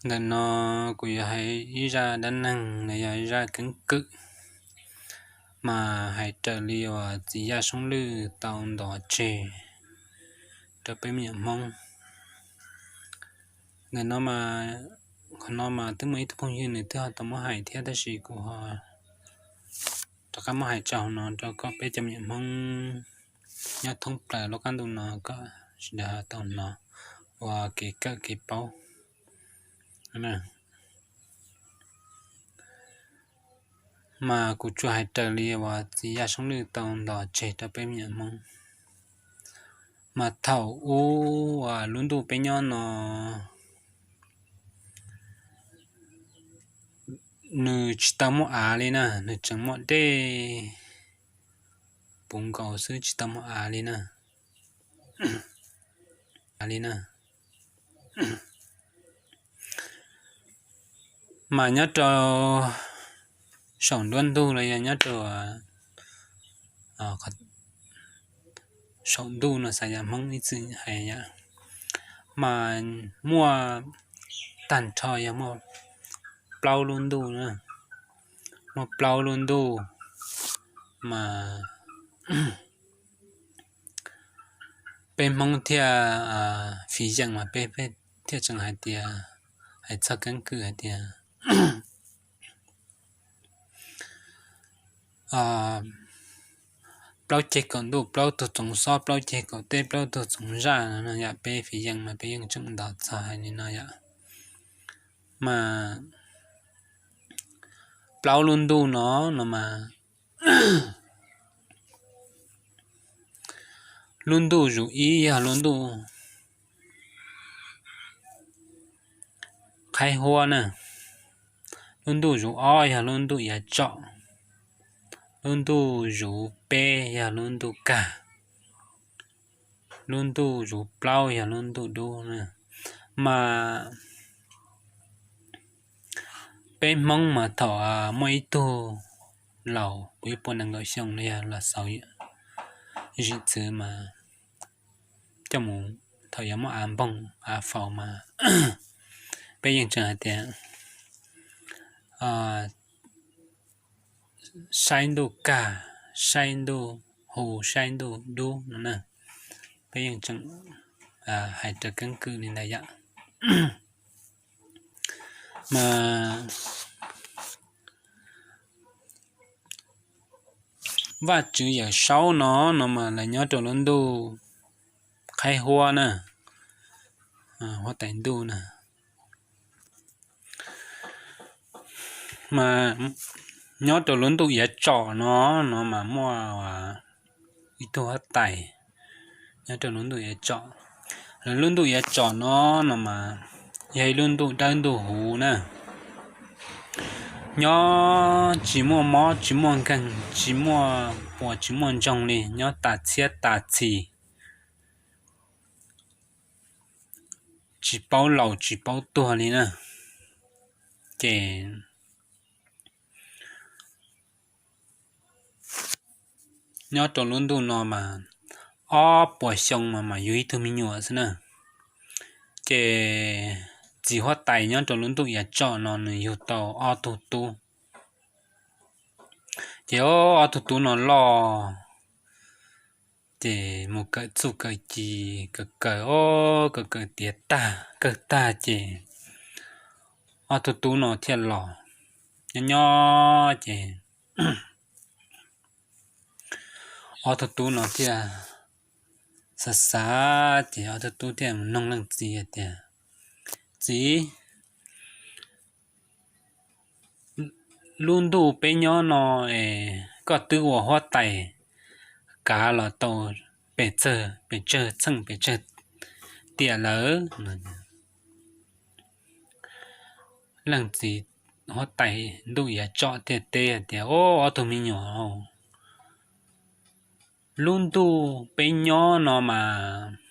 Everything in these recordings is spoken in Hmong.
Ntawm no kuv yuav hais ib zaj dab neeg los yog ib zaj keeb kwm, mas hais raws li uas txiv Yaj Soob Lwj tau ntov tseg rau peb me nyuam Hmoob. Ntawm no mas, qhov no mas twb muaj ib tug phooj ywg nws twb ho tau muab hais thiab, tab sis kuv ho rov qab muab hais tso hauv no rau kom peb cov me nyuam Hmoob nyob thoob plaws lub qab ntuj no kom sawv daws tau hnov ua kev kawm kev paub. Mas kuv tsuas hais raws li uas txiv Yaj Soob Lwj tau ntov tseg rau peb me nyuam Hmoob. Mas thaum ub uas lub ntuj peb nyob no nws tsis tau muaj av li na, nws tseem muaj dej puv nkaus xwb, tsis tau muaj av li na. Av li na. Mas nyob rau saum nruab ntug los yog nyob rau saum ntuj no, xav yam Hmoob ib txwm hais yam, mas muaj tag nrho yog muaj plaub lub ntuj na, muaj plaub lub ntuj. Mas peb Hmoob thiaj fiv yeem mas peb thiaj tseem hais tias, hais txog keeb kwm hais tias plaub ceg kaum ntuj plaub tug txoov xob, plaub ceg kaum teb plaub tug txoov zaj no yom. Peb fiv yeem mas peb yeej tseem ntaus txog hais li no yom. Mas plaub lub ntuj no, no mas lub ntuj zuv ib yog lub ntuj qhaib huab na, lub ntuj zuv ob yog lub ntuj iav tsom, lub ntuj zuv peb yog lub ntuj kag, lub ntuj zuv plaub yog lub ntuj dub na. Mas peb Hmoob mas thaum muaj ib tug laus puv ib puas nees nkaum xyoo los yog los xaus zim txwv mas coj mus, thaum yuav muab av npoog av faus mas peb yeej tseem hais tias saib ntuj kag, saib ntuj hu, saib ntuj dub no na. Peb yeej tseem hais raws keeb kwm li ntawd yom. Mas Vajtswv Yawm Saub no, no mas lawv nyob rau lub ntuj qhaib huab na, huab tais ntuj na. Mas nyob rau lub ntuj iav tsom no, no mas muaj ib tug huab tais nyob rau lub ntuj iav tsom. Lub ntuj iav tsom no, no mas yog ib lub ntuj dawb ntuj huv na. Nyob tsis muaj mob tsis muaj nkeeg, tsis muaj puas tsis muaj ntsoog li, nyob tas txhiab tas txhis, tsis paub laus tsis paub tuag li na. Ces nyob rau lub ntuj no mas ob puas xyoo mas mam yug ib tug me nyuam xwb na. Ces txiv huab tais nyob rau lub ntuj iav tsom no nws yug tau ob tug tub. Ces ob tug tub no loj, ces mus kawm txuj kawm ci, kawm kawm, kawm kawm tiav tag kawg tag ces ob tug tub no thiaj los. Nyob nyob ces ob tug tub no thiaj xav xav ces ob tug tub thiaj mus noog leej txiv hais tias, Txiv, lub ntuj peb nyob no es koj twb ua huab tais kav los tau pes tsawg, pes tsawg txheej pes tsawg tiam lawm? Leej txiv huab tais ntuj iav tsom thiaj teb hais tias, Ob tug me nyuam, lub ntuj peb nyob no mas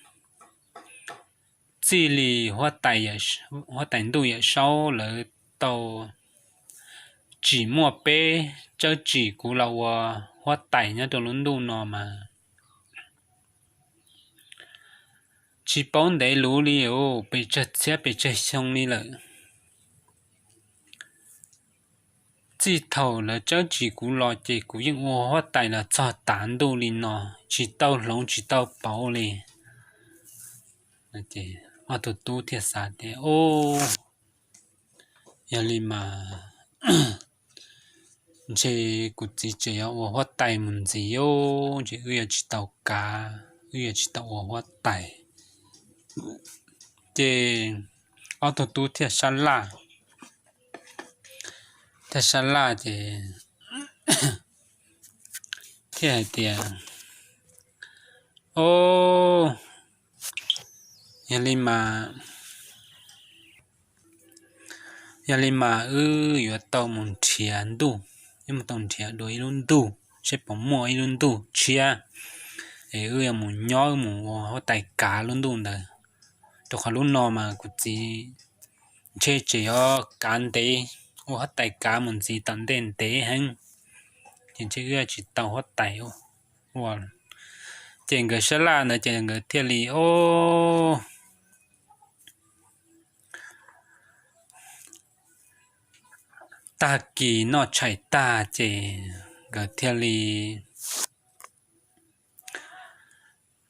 txij li huab tais ntuj Yawm Saub lawv tau tsim muaj peb tsawb tsim kuv los ua huab tais nyob rau lub ntuj no mas tsis paub ntev luv li, pes tsawg txhiab pes tsawg xyoo li lawm. txij thaum lawv tsawb tsis kuv los ces kuv yeej ua huab tais los txog tav ntuj li no, tsis tau hloov tsis tau pauv li. Ob tug tub thiaj xav tias, Ub, yog li mas ntshe kuv txiv tseem yuav ua huab tais mus ntxiv os, ces wb yuav tsis tau kav, wb yuav tsis tau ua huab tais. Ces ob tug tub thiaj sab laj, thiaj sab laj ces thiaj hais tias, Os, yog li mas, yog li mas wb yuav tau mus nrhiav ntuj, wb mus tau nrhiav dua ib lub ntuj seb puas muaj ib lub ntuj tshiab es wb yuav mus nyob, wb mus ua huab tais kav lub ntuj ntawd. Rau qhov lub no mas kuv txiv ntshe tseem yuav kav ntev, ua huab tais kav mus ntxiv tom ntej ntev heev, ces ntshe wb tsis tau huab tais ua. Ces nkawd sab laj ntawd ces nkawd thiaj li, Os, tag kis noj tshais tag ces nkawd thiaj li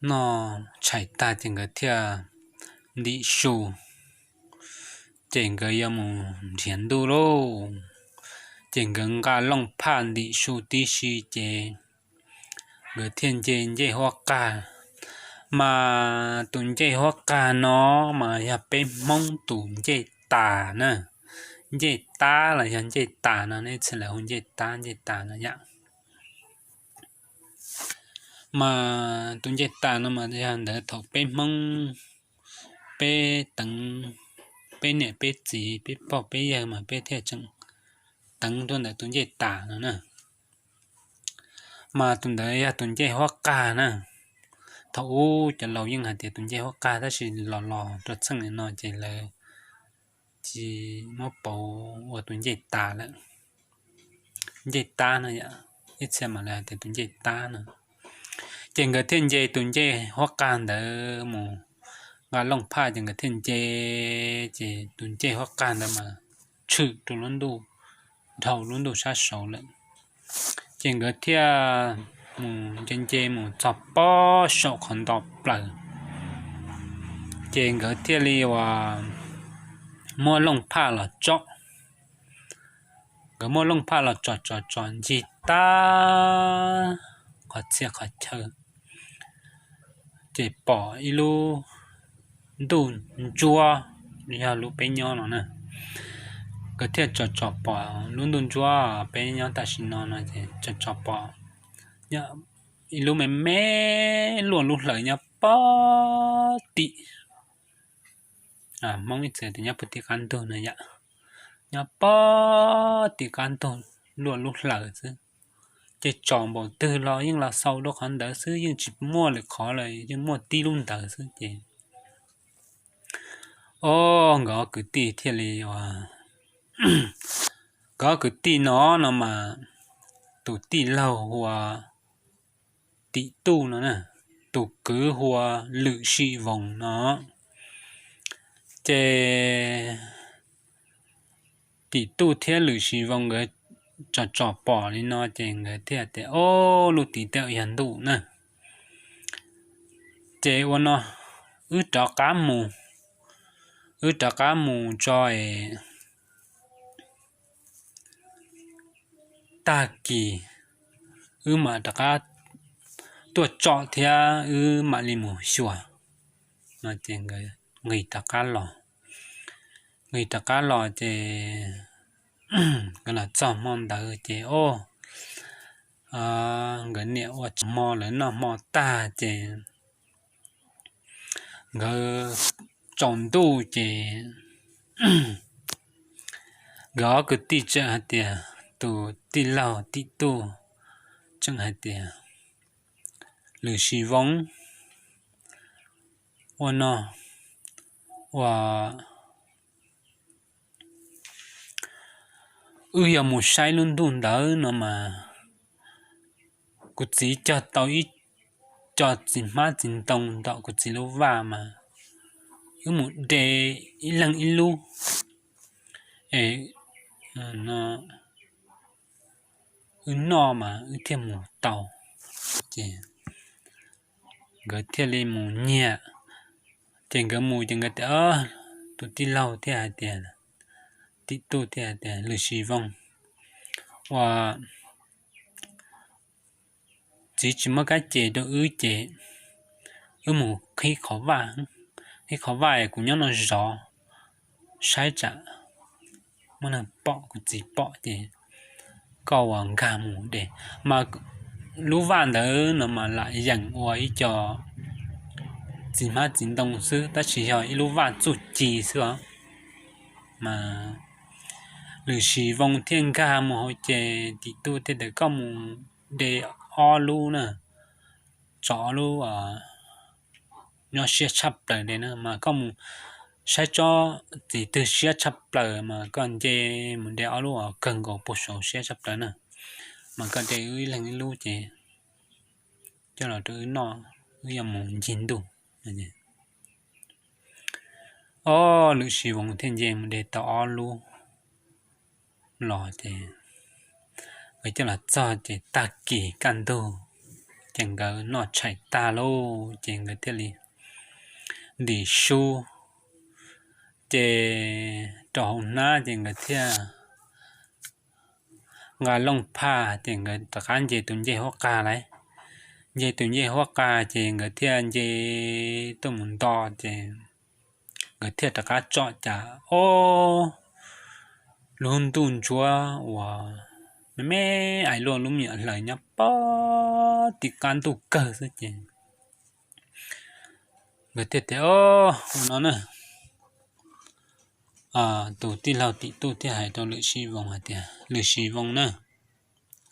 noj tshais tag ces nkawd thiaj ntim su, ces nkawd yuav mus nrhiav ntuj lauj. Ces nkawd nqa looj phaj ntim su tib si ces nkawd thiaj nce ncej huab qag. Mas tus ncej huab qag no mas yog peb Hmoob tus ncej tas na. Ncej tab los yog ncej tas no, nej txhia lawv hu ncej tab ncej tas no yom. Mas tus ncej tas no mas yog ntawd thaum peb Hmoob, peb teev, peb niam peb txiv peb pog peb yawg mas peb thiaj tseem teev tuaj ntawm tus ncej tas no na. Mas tus ntawd yog tus ncej huab qag na. Thaum ub cov laus yeej hais tias tus ncej huab qag, tab sis los los rau txheej niam no ces lawv tsis muab pauv ua tus ncej tas lawm. Ncej tab no, ib txhia mas lawv hais tias tus ncej tab no. Ces nkawd thiaj nce tus ncej huab qag ntawd mus, nqa looj phaj ces nkawd thiaj nce, ces tus ncej huab qag ntawd mas tshwm rau lub ntuj, dhau lub ntuj sab saud lawm. Ces nkawd thiaj mus nce nce mus txog pob saum qhov nto plaws, ces nkawd thiaj li uas muab looj phaj los tsom. Nkawd muab looj phaj los tsom tsom tsom ncig tag qhov txhia qhov chaw, ces pom ib lub ntuj ntsuab, yog lub peb nyob no na. Nkawd thiaj tsom tsom pom lub ntuj ntsuab peb nyob tam sim no no ces tsom tsom pom ib lub me me luaj lub hlaws nyob pob tim, Hmoob ib txhia tias nyob puag tim qab ntug no yom, nyob pob tim qab ntug luaj lub hlaws xwb. Ces tsom npaum twg los yeej los xaus rau qhov ntawd xwb, yeej tsis muaj lwm qhov lawm, yeej muaj tib lub ntawd xwb ces, o, nkawd ob kwv tij thiaj li, nkawd ob kwv tij no no mas tus tij laug hu ua Tim Tuj no na, tus kwv hu ua Lwm Sim Voos no. Ces Tim Tuj thiab Lwm Sim Voos nkawd tsom tsom pom li no ces nkawd thiaj tias, Ob, lub tid tej yog ntuj na. Ces ua no, wb rov qab mus, wb rov qab mus tso es tag kis wb mam rov qab tuaj tsom thiab wb mam li mus xyuas no. Ces nkawd nqis rov qab los, nqis rov qab los ces nkawd los txog hmo ntawd ces, o, nkawd niam ua tsaug hmo, lawv noj hmo tag ces nkawd tsaus ntuj ces nkawd ob kwv tij tseem hais tias, tus tij laug Tim Tuj tseem hais tias, Lwm Sim Voos, ua no, ua wb yog mus saib lub ntuj ntawd no mas kuv txiv cog tau ib co txiv hmab txiv ntoo tom kuv txiv lub vaj mas wb mus de ib leeg ib lub es no wb noj mas wb thiaj mus tau. Ces nkawd thiaj li mus nyiag. Ces nkawd mus ces nkawd tias, tus tij laug thiaj hais tias, tim tub thiaj hais tias, Lwm Sis Voos, ua txiv tsis muab kab ces rau wb ces wb mus qhib qhov vaj, qhib qhov vaj es kuv nyob no zov saib tsam muaj neeg pom kuv txiv pom ces koj ua nkag mus de. Mas lub vaj ntawd no mas lam yeem ua ib co txiv hmab txiv ntoo xwb tab sis yog ib lub vaj txuj ci xwb os. Mas Lwm Sis Voos thiaj nkag mus hauv ces tim tub thiaj tias, Koj mus de ob lub na, tso ob lub nyob siab tshaj plaws de na, mas koj mus saib tsob txiv twg siab tshaj plaws mas koj nce mus de ob lub uas kawg nkaus puag saud siab tshaj plaws na, mas koj de wb ib leeg ib lub ces coj los rau wb noj, wb yuav mus ncig ntuj. Ob, Lwm Sis Voos thiaj nce mus de tau ob lub los ces nkawd coj los txog ces tag kis kaj ntug ces nkawd noj tshais tag lauj ces nkawd thiaj li ntim sub ces rau hauv hnab ces nkawd thiaj nqa looj phaj ces nkawd rov qab nce tus ncej huab qa lauj. Nce tus ncej huab qa ces nkawd thiaj nce tuaj mus nto ces nkawd thiaj rov qab tsom cas ob, lub ntuj ntsuab uas me me ais luaj lub me nyuam hlaws nyob pog tim qab ntuj kawg xwb ces nkawd thiaj tias, Ob, ua no na. Tus tij laug tim tub thiaj hais rau Lwm Sis Voos hais tias, Lwm Sis Voos na,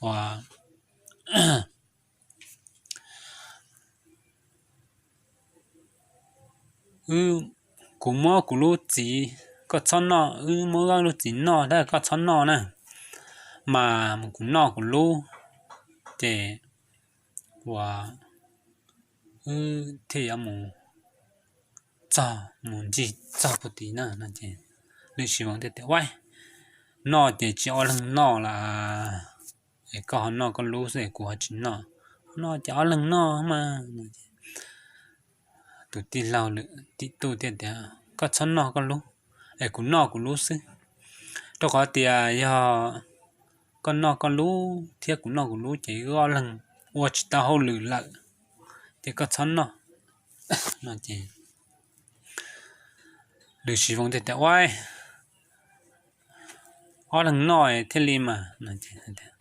ua wb, kuv muab kuv lub txiv, koj txhob noj, wb muab wb lub txiv noj tab koj txhob noj na, mas kuv noj kuv lub, ces ua wb thiaj yuav mus txog mus ncig txog puag tid na no ces Lwm Sis Voos thiaj tias, Ua, noj ces tsis ob leeg noj las, es koj ho noj koj lub xwb es kuv ho tsis noj, noj ces ob leeg noj mas. Tus tij laug tim tub thiaj tias, Koj txhob noj koj lub, es kuv noj kuv lub xwb, rau qhov tias yog koj noj koj lub thiab kuv noj kuv lub ces wb ob leeg ua tsis tau hauj lwm lawm, ces koj txhob noj no ces Lwm Sis Voos thiaj tias, Ua, ob leeg noj thiaj li mas,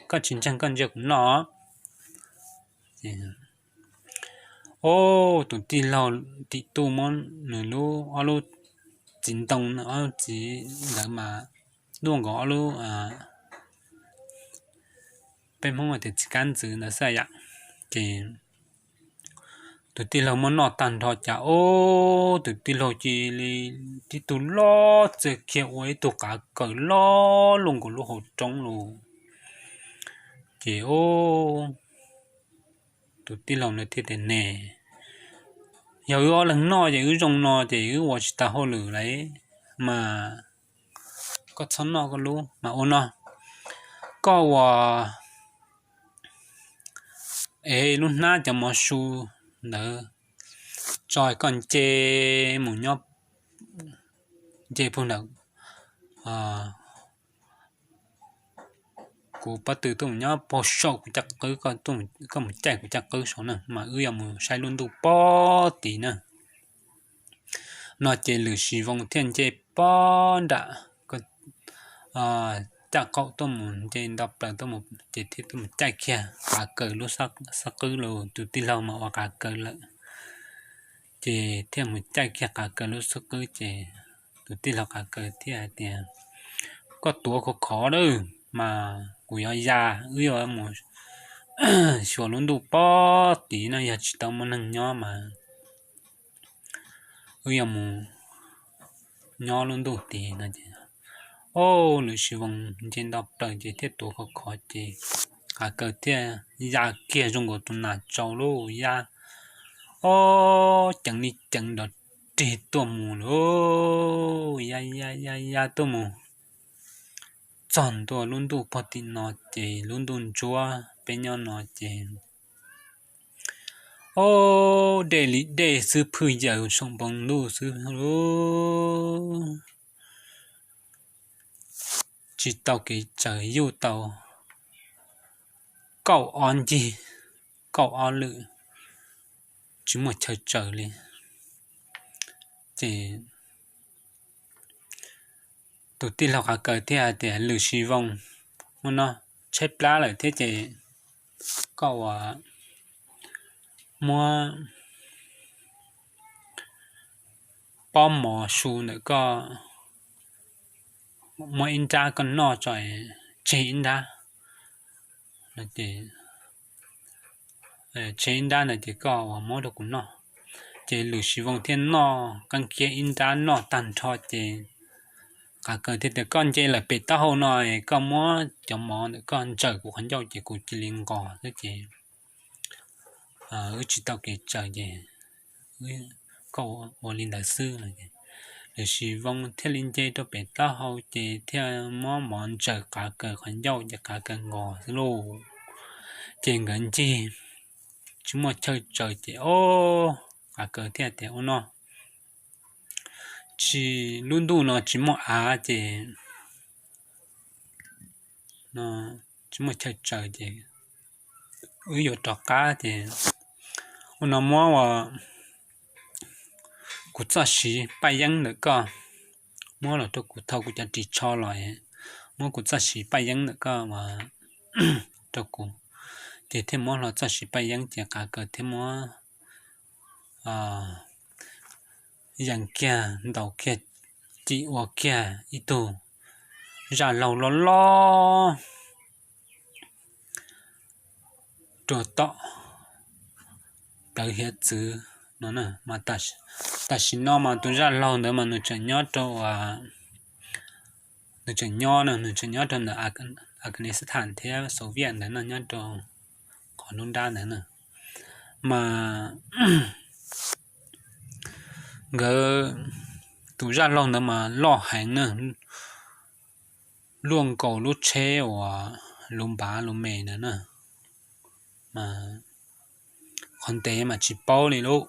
koj tsis ntseeg koj ntsia kuv noj. Ob, tus tij laug tim tub muab nws lub, ob lub txiv ntoo, ob lub txiv ntawd mas luaj nkaus ob lub, peb Hmoob tias txiv kab ntxwv ntawd xwb yam. Ces tus tij laug muab noj tag nrho cas ob, tus tij laug cia li tib tug loj txias kiag ua ib tug qav kaws loj luaj nkaus lub hauv roob lawm. Ces ob, tus tij laug ntawd thiaj tias, Ne, yog wb ob leeg noj ces wb zoo no ces wb ua tsis tau hauj lwm lawm mas koj txhob noj koj lub mas ua no, koj ua, es lub hnab cov mov su ntawd tso koj nce mus nyob, nce puag ntawm kuv pob tw tuaj mus nyob puag saum kuv caj qwb, koj mus caij kuv caj qwb saum na mas wb yuav mus saib lub ntuj pob tid na. No ces Lwm Sis Voos thiaj nce pob nram caj qaum tuaj mus nce nto plaws tuaj mus ces thiaj tuaj mus caij kiag qav kaws lub xab qwb los, tus tij laug mas ua qav kaws lawm. Ces thiaj mus caij kiag qav kaws lub xab qwb ces tus tij laug qav kaws thiaj hais tias, Koj tuav khov khov lawm mas kuv yuav ya, wb yuav mus xyuas lub ntuj pob tid no, yog tsis tau muaj neeg nyob mas wb yuav mus nyob lub ntuj tid no ces, ob, Lwm Sis Voos nce nto plaws ces thiaj tuav khov khov ces qav kaws thiaj ya kiag zoo nkaus tus nas tsaus lub ya, ob, ceev li ceev nrov rig tuaj mus lawm, ya ya ya ya tuaj mus txog ntua lub ntuj pog tim no ces lub ntuj ntsuab peb nyob no ces, ob, dej li dej xwb, phwj yaws saum npoo ntuj xwb. Tsis tau kev tsaws, yuj tau kaum ob ncig, kaum ob lwm, tsis muaj chaw tsaws li. Ces tus tij laug Qav Kaws thiaj hais tias, Lwm Sis Voos, ua no tshaib plab lawm thiab ces koj ua muab pob mov su ntawm koj, muab ib nrab koj noj tso, tseg ib nrab. Tseg ib nrab ntawd ces koj ua muab rau kuv noj. Ces Lwm Sis Voos thiaj noj qeeb kiag ib nrab noj tag nrho ces Qav Kaws thiaj tias, Koj nce lawm pem taub hau no, koj muab cov mov ntawm koj ntsaws kuv qhov ncauj ces kuv cia li nqos xwb ces wb tsis tau kev tsaws ces koj ua li ntawd xwb. Lwm Sis Voos thiaj li nce rau pem taub hau ces thiaj muab mov ntsaws Qav Kaws qhov ncauj ces Qav Kaws nqos xwb lauj. Ces nkawd ncig tsis muaj chaw tsaws ces ob, Qav Kaws thiaj tias, Ua no tsis, lub ntuj no tsis muaj av ces tsis muaj chaw tsaws ces wb yuav rov qab ces ua no muab ua kuv txoj siv paj yeeb ntawm koj, muab los rau kuv thau kuv cov ris tsho los, muab kuv txoj siv paj yeeb ntawm koj rau kuv. Ces thiaj muab hlo txoj siv paj yeeb ces Qav Kaws thiaj muab yees kiag ntaus kiag cim ua kiag ib tug zaj laug loj loj rau tom plawv hiav txwv no na. Tam sim no mas tus zaj laug ntawd mas nws tseem nyob rau, nws tseem nyob na, nws tseem nyob rau ntawm Afghanistan thiab Soviet ntawd no, nyob rau qhov lub nrab ntawd na. Mas nkawd tus zaj laug ntawd mas loj heev na, luaj nkaus lub tsheb uas lus npav lus me ntawd na. Qhov ntev mas tsis paub li lauj,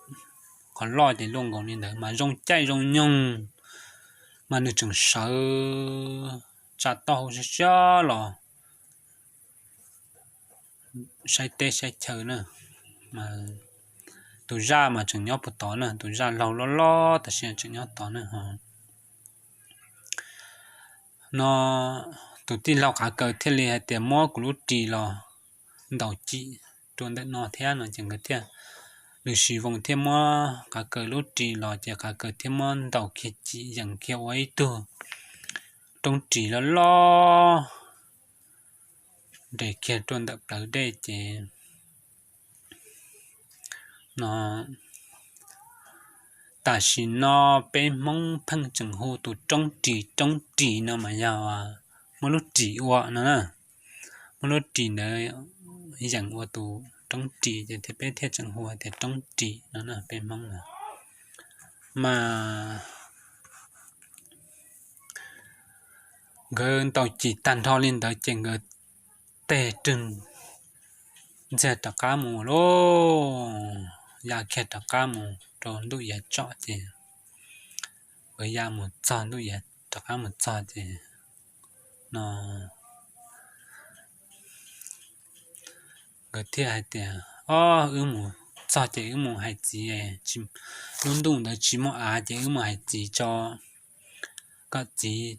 qhov loj ces luaj nkaus li ntawd mas zoo caij zoo nyoog, mas nws tseem sawv tsa taub hau siab siab los saib teb saib chaw na. Tus zaj mas tseem nyob puag tod na, tus zaj laug loj loj tam sim tseem nyob tod na. No tus tij laug Qav Kaws thiaj li hais tias, Muab kuv lub ris los ntaus cim rau ntawm no thiab no ces nkawd thiaj, Lwm Sis Voos thiaj muab Qav Kaws lub ris los ces Qav Kaws thiaj muab ntaus kiag cim yees kiag ua ib tug roob ris loj loj nres kiag rau ntawm plawv dej ces no tam sim no peb Hmoob pheej tseem hu tus roob ris, roob ris no mas yog muab lub ris ua no na, muab lub ris ntawd yees ua tus roob ris ces thiaj, peb thiaj tseem hu tias roob ris no na peb Hmoob na. Mas nkawd ntaus cim tag nrho li ntawd ces nkawd teg rwg ntxiag rov qab mus lauj, ya kiag rov qab mus rau ntuj yav tsom ces nkawd ya mus txog ntuj yav, rov qab mus txog ces no nkawd thiaj hais tias, Ob, wb mus txog ces wb mus hais txiv, lub ntuj ntawd tsis muaj av ces wb mus hais txiv tso, kom txiv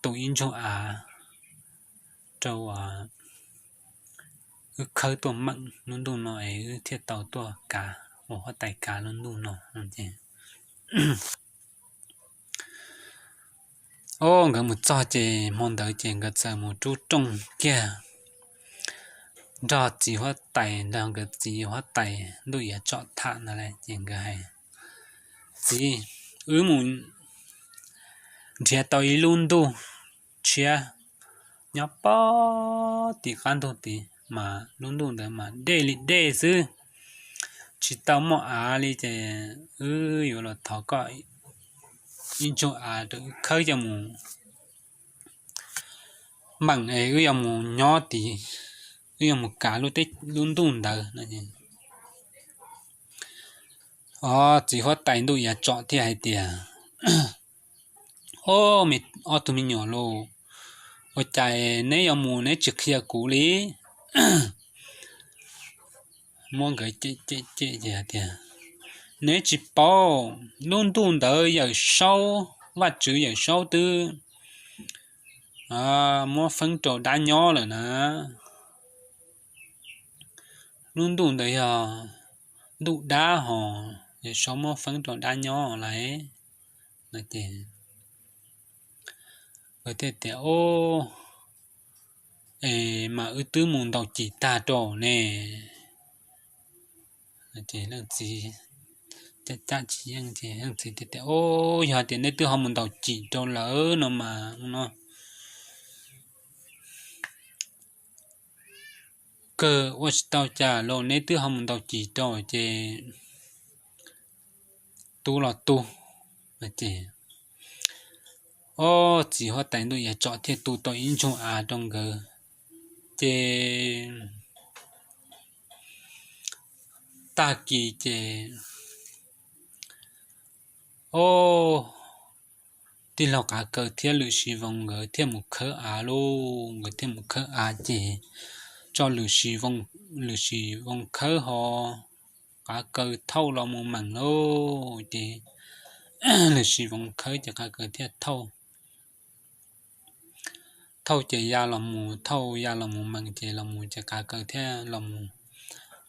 tu ib ntsug av rau wb khawb tuaj meem lub ntuj no es wb thiaj tau tuaj kav, ua huab tais kav lub ntuj no. Ob, nkawd mus txog ces hmo ntawd ces nkawd txawm mus rub rooj kiag nrog txiv huab tais, nrog nkawd txiv huab tais ntuj yav tsom tham ntawd lawm ces nkawd hais, Txiv, wb mus nrhiav tau ib lub ntuj tshiab nyob pog tim qab ntug tid mas lub ntuj ntawd mas dej li dej xwb, tsis tau muaj av li ces wb yuav los thov koj ib ntsug av rau wb khawb coj mus meem es wb yuav mus nyob tid, wb yuav mus kav lub teb lub ntuj ntawd no. Ob txiv huab tais ntuj Yav Tsom thiaj hais tias, Ob, ob tug me nyuam lauj, ua cas neb yuav mus neb tsis qhia kuv li? Muab nkawd cem cem cem ces hais tias, Neb tsis paub, lub ntuj ntawd Yawm Saub, Vajtswv Yawm Saub twb muab feeb rau dab nyob lawm na. Lub ntuj ntawd yog ntuj dab hos, Yawm Saub muab feeb rau dab nyob lawm no ces nkawd thiaj tias, Ob, es mas wb twb mus ntaus cim tag rau ne. Ces leej txiv cam cam tsis yeej ces leej txiv thiaj tias, Ob, yog tias neb twb ho mus ntaus cim rau lawm no mas no kawg ua tsis tau cas los neb twb ho mus ntaus cim rau ces tu los tu no ces ob txiv huab tais ntuj Yav Tsom thiaj tu tau ib ntsug av rau nkawd. Ces tag kis ces ob tij laug Qav Kaws thiab Lwm Siv Voos nkawd thiaj mus khawb av lauj. Nkawd thiaj mus khawb av ces tso Lwm Siv Voos khawb ho Qav Kaws thauj los mus meem lauj. Ces Lwm Siv Voos khawb ces Qav Kaws thiaj thauj, thauj ces ya los mus, thauj ya los mus meem ces los mus ces Qav Kaws thiaj los mus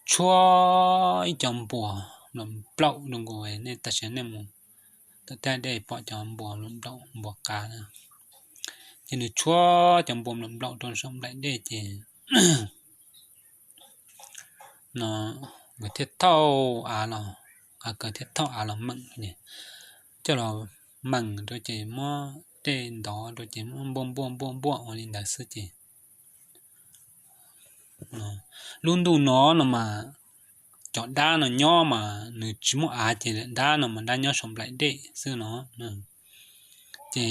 tshuab ib co npuas nplaum nplaum rau nkaus. Nej tam sim nej mus tom tej dej pom cov npuas nplaum npuas qav na. Ces nws tshuab cov npuas nplaum nplaum rau saum nplaim dej ces no nkawd thiaj thauj av los, Qav Kaws thiaj thauj av los meem, coj los meem rau ces muab dej ntov rau ces muab npuaj npuaj npuaj npuaj ua li ntawd xwb ces lub ntuj no no mas cov dab no nyob mas nws tsis muaj av ces dab no mas dab nyob saum nplaim dej xwb no. Ces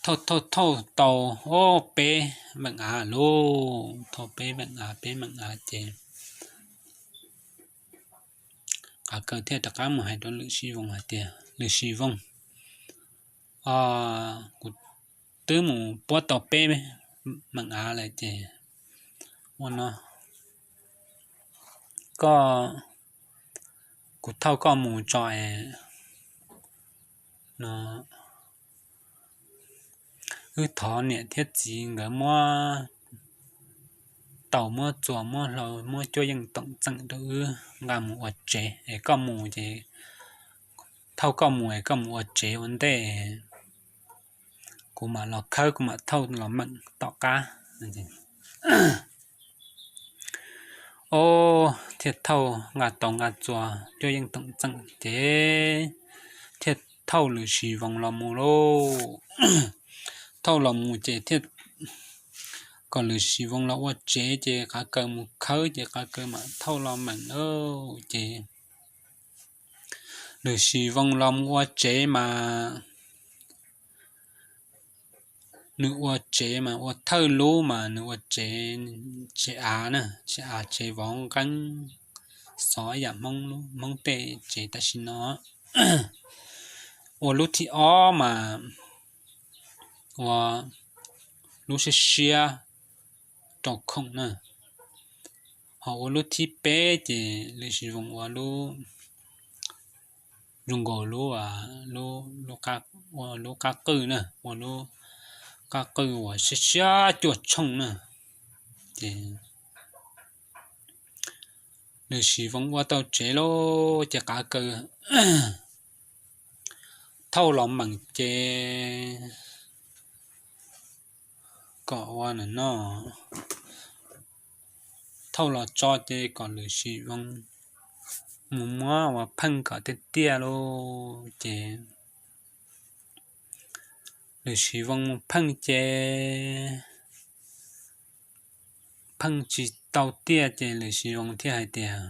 thauj thauj thauj tau ob peb veem av lauj, thauj peb veem av peb veem av ces Qav Kaws thiaj rov qab mus hais rau Lwm Siv Voos hais tias, Lwm Siv Voos, kuv twb mus puab tau peb meem av lawm ces ua no, koj, kuv thauj koj mus tso es no wb thov niam thiab txiv nkawd muab taus muab txuas muab hlau muab cuab yeej toom txeem rau wb nqa mus ua tsev es koj mus ces thauj koj mus es koj mus ua tsev ua ntej, kuv mam los khawb kuv mam thauj los meem tom qab. Ob, thiaj thauj nqa taus nqa txuas cuab yeej toom txeem ces thiaj thauj Lwm Siv Voos los mus lauj. Thauj los mus ces thiaj kom Lwm Siv Voos los ua tsev ces Qav Kaws mus khawb ces Qav Kaws mam thauj los meem lauj. Ces Lwm Siv Voos los mus ua tsev mas nws ua tsev mas ua thawj lub mas nws ua tsev, tsev av na, tsev av tsev vov nqeeb, xov yam Hmoob tej tsev tam sim no. Ua lub thib ob mas ua lub siab siab rau khoom na, ho ua lub thib peb ces Lwm Siv Voos ua lub, zoo nkaus lub, lub qab qwj na, ua lub qab qwj uas siab siab cuaj tshooj na. Ces Lwm Siv Voos ua tau tsev lauj ces Qav Kaws thauj los meem ces kom ua no, thauj los tso ces kom Lwm Siv Voos mus muab ua pheej kom tiaj tiaj lauj. Ces Lwm Siv Voos mus pheej ces pheej tsis tau tiaj ces Lwm Siv Voos thiaj hais tias,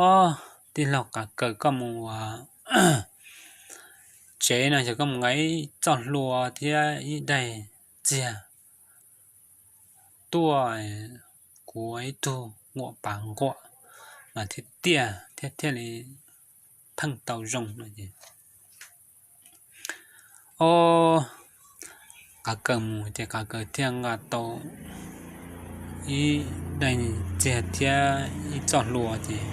Ob, tij laug Qav Kaws koj mus ua, tsev no yog koj mus nqa ib txoj hlua thiab ib daim txiag tuaj, kuv ua ib tug nquam pav nquam mas thiaj tiaj thiab thiaj li pheej tau zoo no es. Ob, qav kaws mus ces qav kaws thiaj nqa tau ib daim txiag thiab ib txoj hlua ces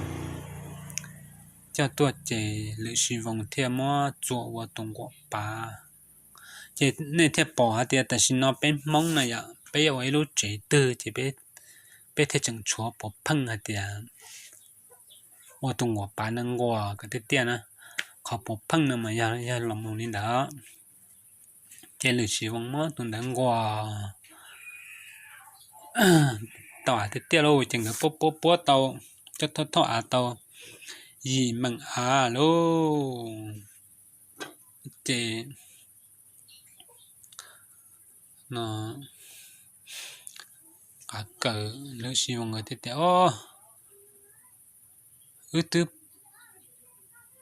coj tuaj ces lwm sij voos thiaj muab txuas ua tus nquam pav. Ces nej thiaj pom hais tias tam sim no peb Hmoob na yom, peb yuav ua ib lub tsev twg ces peb thiaj tseem tshuav puav pheej hais tias ua tus nquam pav no nquas kom tiaj tiaj na. Qhov puav pheej no mas yog los mus li ntawd. Ces lwm sij voos muab tus ntawd nquas tau av tiaj tiaj lauj, ces nkawd puab puab puab tau, coj thauj thauj av tau yim meem av lauj. Ces no qav kaws lwm sij voos nkawd thiaj tias, Ob, wb twb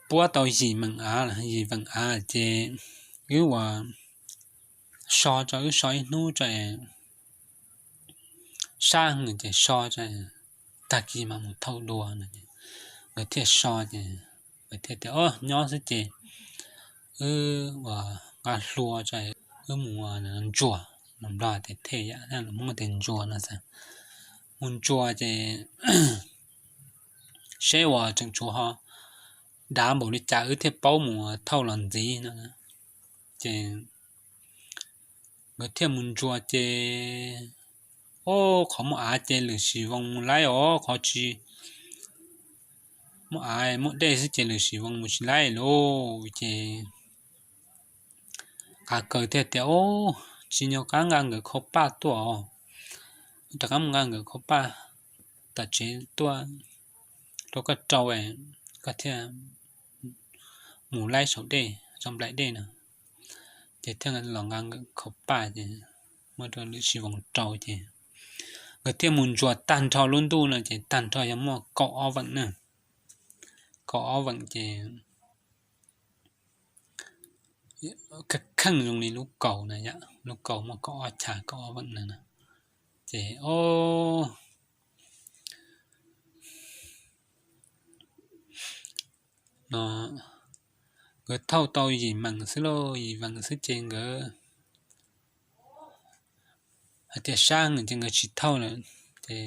puab tau yim meem av, yim meem av ces wb ua so tso, wb so ib hnub tso, sab heev ces so tso, tag kis mam mus thauj dua no. Nkawd thiaj so ces nkawd thiaj tias, Ob, nyob xwb ces wb ua nqa hlua tso, wb mus ntsuas, lus Nplog tias thej yam, lus Hmoob tias ntsuas no xwb. Mus ntsuas ces seb uas tseem tshuav ho dav npaum li cas wb thiaj paub mus thauj los ntxiv no. Ces nkawd thiaj mus ntsuas ces, ob, qhov muaj av ces lwm sij voos mus laib os, qhov tsis muaj av muaj dej xwb ces lwm sij voos mus tsis laib lauj. Ces qav kaws thiaj tias, Ob, tsis nco qab nqa nkawd khau paj tuaj os, rov qab mus nqa nkawd khau paj tom tsev tuaj rau koj rau, koj thiaj mus laib saum dej, saum nplaim dej no. Ces thiaj los nqa nkawd khau paj ces muab rau lwm sij voos rau ces nkawd thiaj mus ntsuas tag nrho lub ntuj no ces tag nrho yog muaj kaum ob veem na. Kaum ob veem ces kheej zoo li lub kaus na yom, lub kaus muaj kaum ob chav kaum ob veem na. Ces ob, no nkawd thauj tau yim meem xwb lauj, yim meem xwb ces nkawd hais tias sab heev ces nkawd tsis thauj lawm. Ces,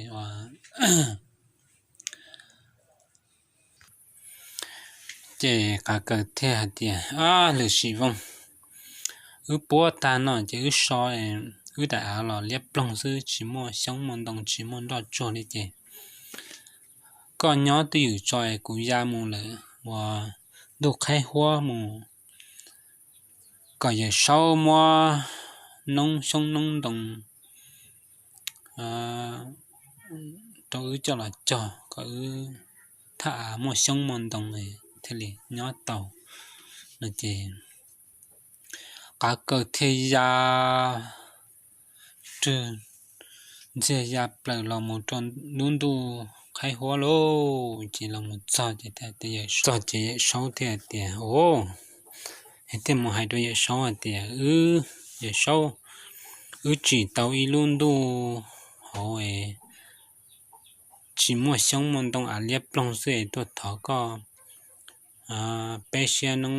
ces qav kaws thiaj hais tias, Ab, lwm sij voos wb puab tag no ces wb so wb daim av los liab ploog xwb, tsis muaj xyoob muaj ntoo, tsis muaj nroj tsuag li ces koj nyob twj ywm tso es kuv ya mus lawm uas ntuj qhaib huab mus kom Yawm Saub muab noob xyoob noob ntoo rau wb coj los cog kom wb thaj av muaj xyoob muaj ntoo thiaj li nyob tau no. Ces qav kaws thiaj ya rwg ntxiag ya plaws los mus rau lub ntuj qhaib huab lauj. Ces los mus txog ces, txog ces Yawm Saub thiaj tias, Os, thiaj mus hais rau Yawm Saub hais tias, Wb, Yawm Saub, wb tsim tau ib lub ntuj hauv es tsis muaj xyoob muaj ntoo, av liab ploog xwb es tuaj thov koj peb siab noob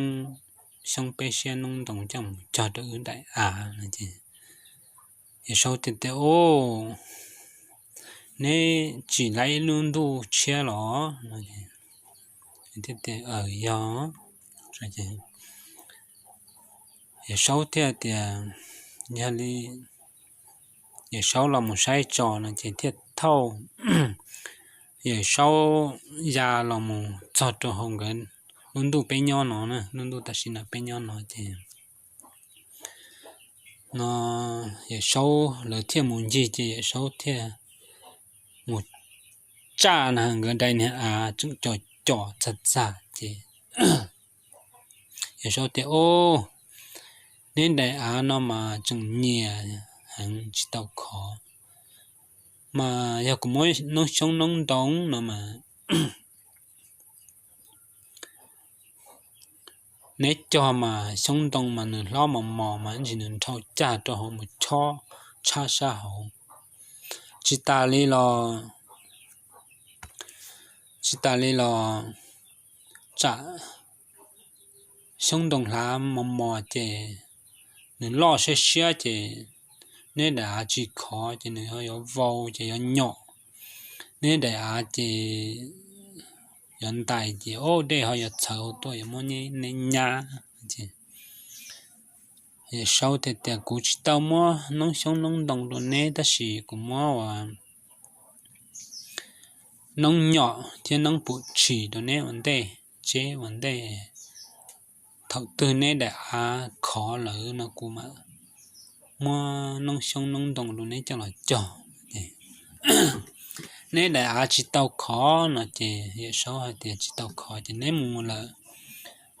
xyoob peb siab noob ntoo coj mus cog rau wb daim av no. Ces Yawm Saub thiaj tias, Os, neb tsim laib ib lub ntuj tshiab los? Thiaj tias, Aws, yog. Yawm Saub thiaj tias, yog li Yawm Saub los mus saib tso no ces thiaj thauj Yawm Saub ya los mus txog rau hauv nkawd lub ntuj peb nyob no na, lub ntuj tam sim no peb nyob no ces no Yawm Saub lawv thiaj mus ncig ces Yawm Saub thiaj mus tsaj na nkawd daim niag av tseem com com txag txag ces Yawm Saub tias, Os, neb daim av no mas tseem nyias heev tsis tau khov, mas yog kuv muab noob xyoob noob ntoo no mas neb cog mas xyoob ntoo mas nws hlob mos mos mas ntsis nws nrhau cag rau hauv mus chob tshab sab hauv. Tsis tas li los, tsis tas li los tsam xyoob ntoo hlav mos mos ces nws loj siab siab ces neb daim av tsis khov ces nws ho yuav vau ces yuav nyom. Neb daim av ces yuav ntais ces o dej ho yuav txhawv hauv tuaj yuav muab neb nyab. Yawm Saub thiaj tias, Kuv tsis tau muab noob xyoob noob ntoo rau neb tab sis kuv muab ua noob nyom thiab noob pum tshis rau neb ua ntej tseb ua ntej. Thaum twg neb daim av khov lawm no kuv mam muab noob xyoob noob ntoo rau neb coj los cog. Neb daim av tsis tau khov no ces Yawm Saub hais tias, Tsis tau khov ces neb mus lawm,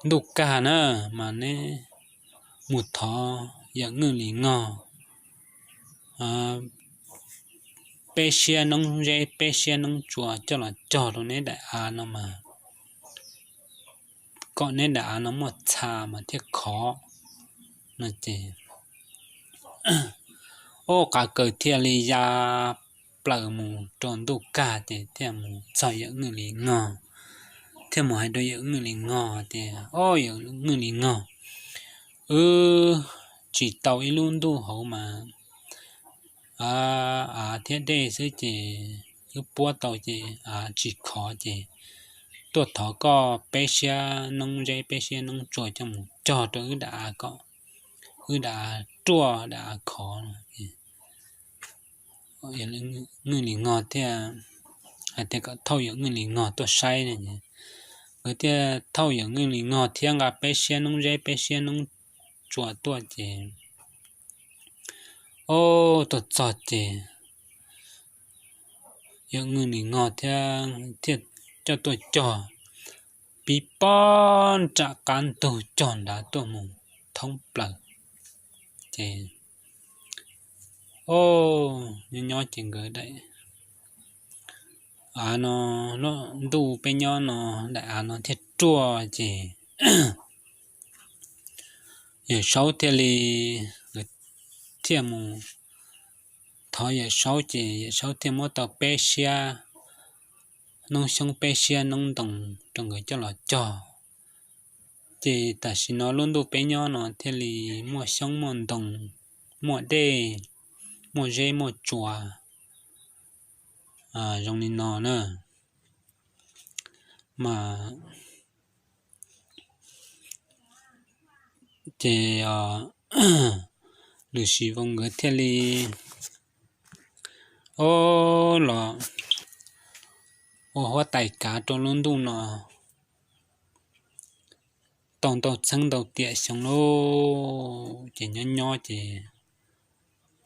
ntuj kag na mas neb mus thov Yawm Nwj Lis Ngog peb siab noob zeb peb siab noob tsua coj los cog rau neb daim av no mas kom neb daim av no muaj txha mas thiaj khov no ces o qav kaws thiaj li ya plaws mus rau ntuj kag ces thiaj mus txog Yawm Nwj Lis Ngog, thiaj mus hais rau Yawm Nwj Lis Ngog tias, O Yawm Nwj Lis Ngog, wb tsis tau ib lub ntuj hauv mas av thiab dej xwb ces wb puab tau ces av tsis khov ces tuaj thov koj peb siab noob zeb peb siab noob tsua coj mus cog rau wb daim av kom wb daim av ruaj daim av khov. Nwj Lis Ngog thiaj hais tias kom thauj Yawm Nwj Lis Ngog tuaj saib. Nkawd thiaj thauj Yawm Nwj Lis Ngog thiab nqa peb siab noob zeb peb siab noob tsua tuaj ces o tuaj txog ces Yawm Nwj Lis Ngog thiab thiaj coj tuaj cog pib pob nram qab ntug cog nrad tuaj mus thoob plaws ces o nyob nyob ces nkawd daim av no, ntuj peb nyob no daim av no thiaj ruaj ces Yawm Saub thiaj li, nkawd thiaj mus thov Yawm Saub ces Yawm Saub thiaj muab tau peb siab noob xyoob peb siab noob ntoo rau nkawd coj los cog. Ces tam sim no lub ntuj peb nyob no thiaj li muaj xyoob muaj ntoo, muaj dej, muaj zeb muaj tsua zoo li no na. Mas ces Lwm Sis Voos nkawd thiaj li o los ua huab tais kav rau lub ntuj no tau ntau txheeb ntau tiam xyoo lauj. Ces nyob nyob ces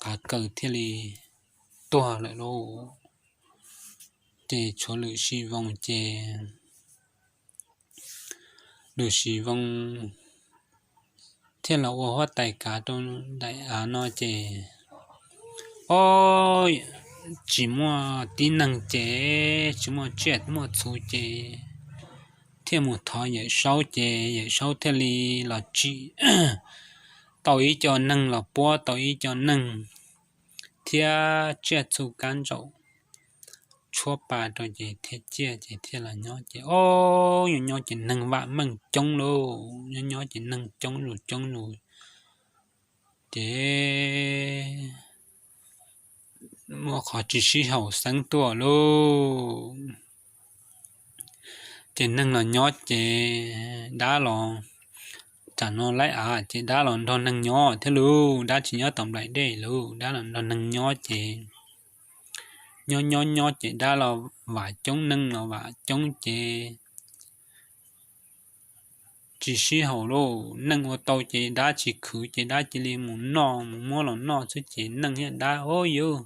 qav kaws thiaj li tuag lawm lauj. Ces tshuav Lwm Sis Voos ces Lwm Sis Voos thiaj los ua huab tais kav rau daim av no ces o tsis muaj tib neeg ces tsis muaj tsiaj muaj txhu ces thiaj mus thov Yawm Saub ces Yawm Saub thiaj li los tsim tau ib co neeg los puab tau ib co neeg thiab tsiaj txhu kab ntsaum tshuab pa rau ces thiaj ciaj ces thiaj los nyob ces o nyob nyob ces neeg vam meej coob lauj, nyob nyob ces neeg coob zus coob zus ces muaj qhov tsis sib haum xeeb tuaj lauj. Ces neeg los nyob ces dab los, tsam no laib av ces dab los nrog neeg nyob thiab lauj, dab tsis nyob tom nplaim dej lauj, dab los nrog neeg nyob ces nyob nyob nyob ces dab los vam coob neeg los vam coob ces tsis sib haum lauj. Neeg ua tau ces dab tsis khwv ces dab cia li mus noj mus muab los noj xwb ces neeg thiab dab o yus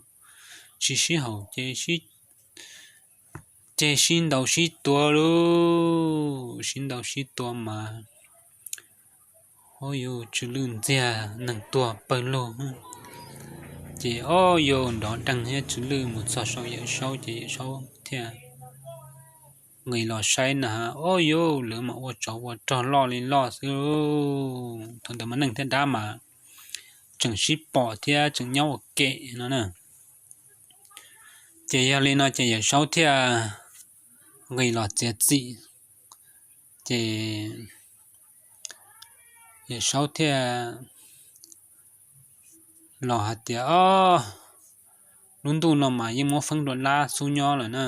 tsis sib haum ces sib ceg sib ntaus sib tua lauj, sib ntaus sib tua mas o yus tsw lwj ntxiag neeg tuag pawg lug ces o yus nrov deeg thiab tsw lwj mus txog saum Yawm Saub ces Yawm Saub thiaj nqis los saib na, ob yus lawv mas ua tsov ua rog loj li loj xwb. Thaum ntawd mas neeg thiab dab mas tseem sib pom thiab tseem nyob ua ke no na. Ces yog li no ces Yawm Saub thiaj nqis los txiav txim. Ces Yawm Saub thiaj los hais tias, Ob, lub ntuj no mas yeej muab feeb rau dab xub nyob lawm na.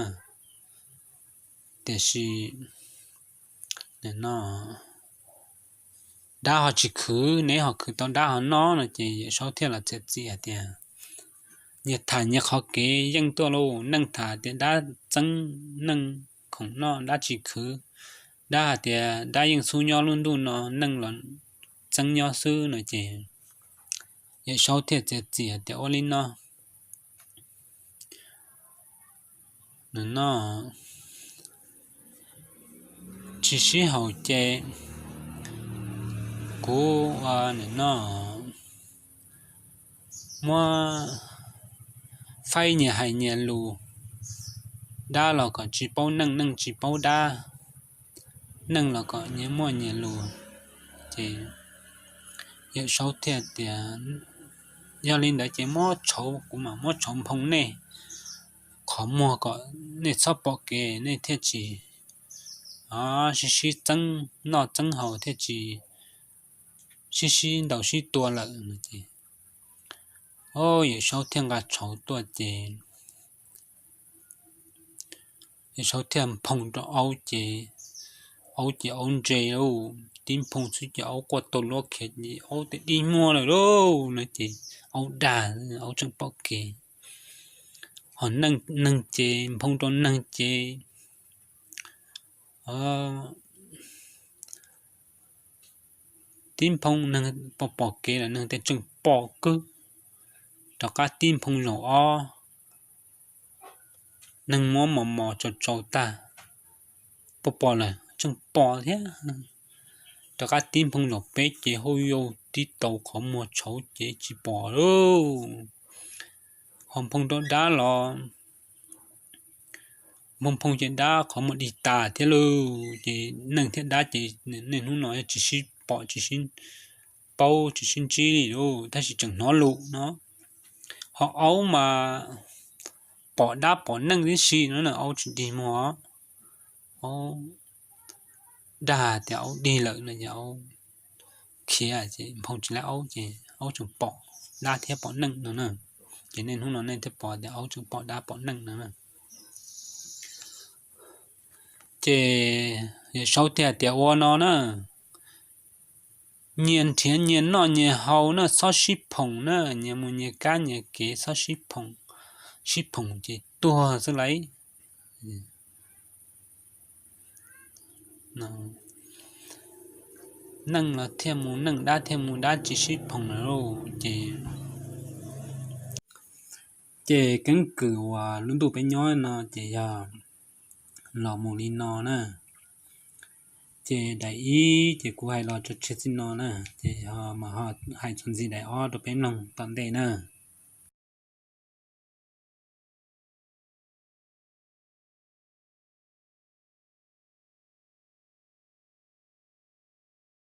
Tiam sis no dab ho tsis khwv, neb ho khwv tau dab ho noj no. Ces Yawm Saub thiaj los txiav txim hais tias, Nyias tham nyias qhov kev yeej tuaj lauj. Neeg tham tias dab txeeb, neeg khoom noj dab tsis khwv. Dab hais tias dab yeej xub nyob lub ntuj no, neeg los txeeb nyob xwb no. Ces Yawm Saub thiaj txiav txim hais tias, Ua li no, no tsis sib haum ces kuv no muab faib nyias hais nyias lus. Dab los kom tsis paub neeg, neeg tsis paub dab, neeg los kom nyias muaj nyias lus. Ces Yawm Saub thiaj tias, Yog li ntawd ces muab tshauv, kuv mam muab tshauv nphoo nej qhov muag kom nej txhob pom kev, nej thiaj tsis sib sib txeeb noj txeeb haus, thiaj tsis sib sib ntaus sib tua lawm no. Ces Yawm Saub thiaj nqa tshauv tuaj ces Yawm Saub thiaj nphoo rau aub ces, aub ces aub ntse lauj, tib nphoo xwb ces aub quaj tau luab khiav ces aub tes dig muag lawm lauj no. Ces aub dag, aub tseem pom kev. Ho neeg ces nphoo rau neeg ces tib nphoo neeg pom pom kev lawm, neeg tes tseem pom kawg. Rov qab tib nphoo zaum ob, neeg muab mos mos tsaus tsaus tag, pom pom lawm tseem pom thiab. Rov qab tib nphoo zaum peb ces hauj yau tib tau qhov muag tshauv ces tsis pom lauj. Ho nphoo rau dab los, nphoo nphoo ces dab qhov muag dig tas thiab lauj. Ces neeg thiab dab ces niaj hnub no tsis sib pom tsis sib paub tsis sib ntsib li lauj, tab sis tseem hnov lus no. Ho aub mas pom dab pom neeg tib si no na, aub tsis dig muag. Aub dag tias aub dig lawm no ces aub khiav ces nphoo tsis laib aub ces aub tseem pom dab thiab pom neeg no na. Ces niaj hnub no nej thiaj pom tias aub tseem pom dab pom neeg no na. Ces Yawm Saub thiaj tias ua no na, nyias nrhiav nyias noj nyias haus na, txhob sib phoom na, nyias mus nyias kab nyias kev, txhob sib phoom, sib phoom ces tuag xwb lauj. Neeg los thiaj mus neeg, dab thiaj mus dab, tsis sib phoom lawm lauj. Ces, ces keeb kwm uas lub ntuj peb nyob no ces yog los mus li no na. Ces daim ib ces kuv hais los tso tseg txij no na, ces yog mas ho hais txuas ntxiv daim ob rau peb mloog tom ntej na.